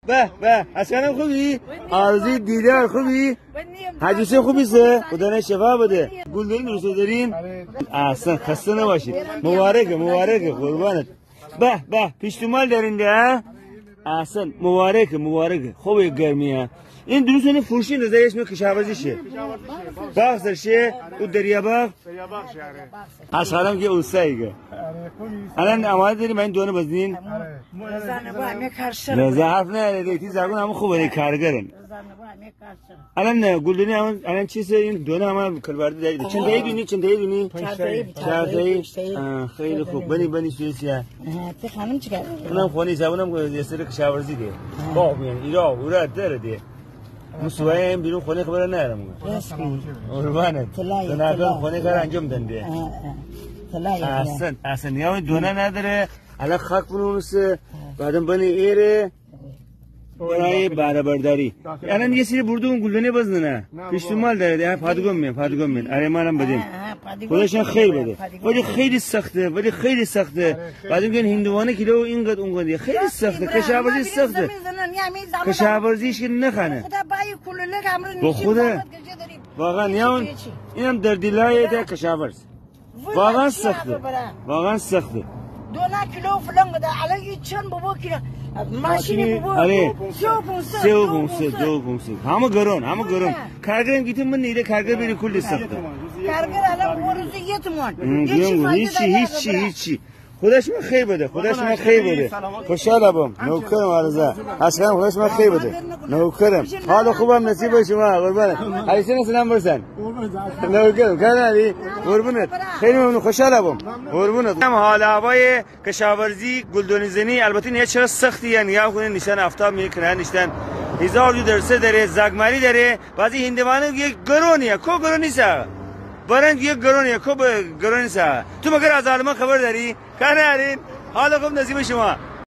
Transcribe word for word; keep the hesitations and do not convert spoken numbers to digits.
به به، اصغرم خوبی؟ آرزوی دیدار خوبی؟ حاجی حسین خوبی سه؟ خدا نه شفا بده. گلدانی درست دارین؟ احسن، خسته نباشید. مبارکه، مبارکه، قربانت. به به، پیشتومال دارین ده، ها؟ احسن، مبارکه، مبارکه. خوبه گرمیه. این درست اینه فروشی نزایش می کشاورزی شه. باغ سر شه، او دریا باغ. اصغرم که اوستایه. الان آماده داریم، این دونه بزنین. رضا نبا همه کار سر. رضا حرف ناره، دیتی زاگون همه خوبه، کارگرن. رضا نبا همه کار سر. الان نه، گلدانی همه، الان چیسه، این دونه همه کلبرده داری. چند تایی دونی، چند تایی دونی؟ چهار تایی. چهار تایی؟ پنج تایی. آه، خیلی خوب. بنی، بنی سویسیا. تی خانم چی کار؟ اونم خونه حساب، اونم یه سر کشاورزی ده. باغ میان، ایرا، اورا داره ده. مو سوایه هم بیرون خونه خبر نارم. راست می‌گی. قربانت. طلایی، تو ناکن طلا، خونه کار طلا. انجام دنده. احسن، احسن. یا دونه نداره. الان خاک بنوسه. بعدم بنی ایره. برای بهره برداری. الان یه سری برده اون گلدانی بزنه. پیشتومال داره ده. پادگان میان، پادگان میان. آره، منم بدیم. خداشان خیر بده. ولی خیلی سخته، ولی خیلی سخته. بعد می‌گن هندوانه کیلو اینقدر اونقدر. خیلی سخته. کشاورزی سخته. کشاورزیش که نخانه. به خدا. واقعاً، یا اون، اینم در دلایه ده کشاورز. واقعاً سخته. واقعاً سخته. دونه کیلو فلان بده. الان یه چند بابا کیلو؟ ماشینی بابا. آره. سه و پونصد، سه و پونصد، دو و پونصد. همه گران، همه گران. کارگرم گیتی من نیره، کارگر بیری کلی سخته. کارگر الان بابا روزی یه تومن. هیچی، هیچی، هیچی. خدا شما خیر بده، خدا شما خیر بده. خوشحال بم. نوکرم عرضه. اصغرم خدا شما خیر بده. نوکرم. حال خوبم نصیب شما، قربان. حاجی حسین سلام برسان. نوکرم. کار ناری؟ قربونت. خیلی ممنون، خوشحال بم. قربونت. هم حال هوای کشاورزی، گلدانی زنی، البته نه چقدر سختی، یعنی یا خود نشان آفتاب می‌کنه، نشان هزار جو درسه داره، زاگماری داره. بعضی هندوانه یک گرونیه، کو گرونی سه؟ برنج یک گرونیه، کو ب-، گرونی سه؟ تو مگر از عالمان خبر داری؟ کار نارین. حال خوب نصیب شما.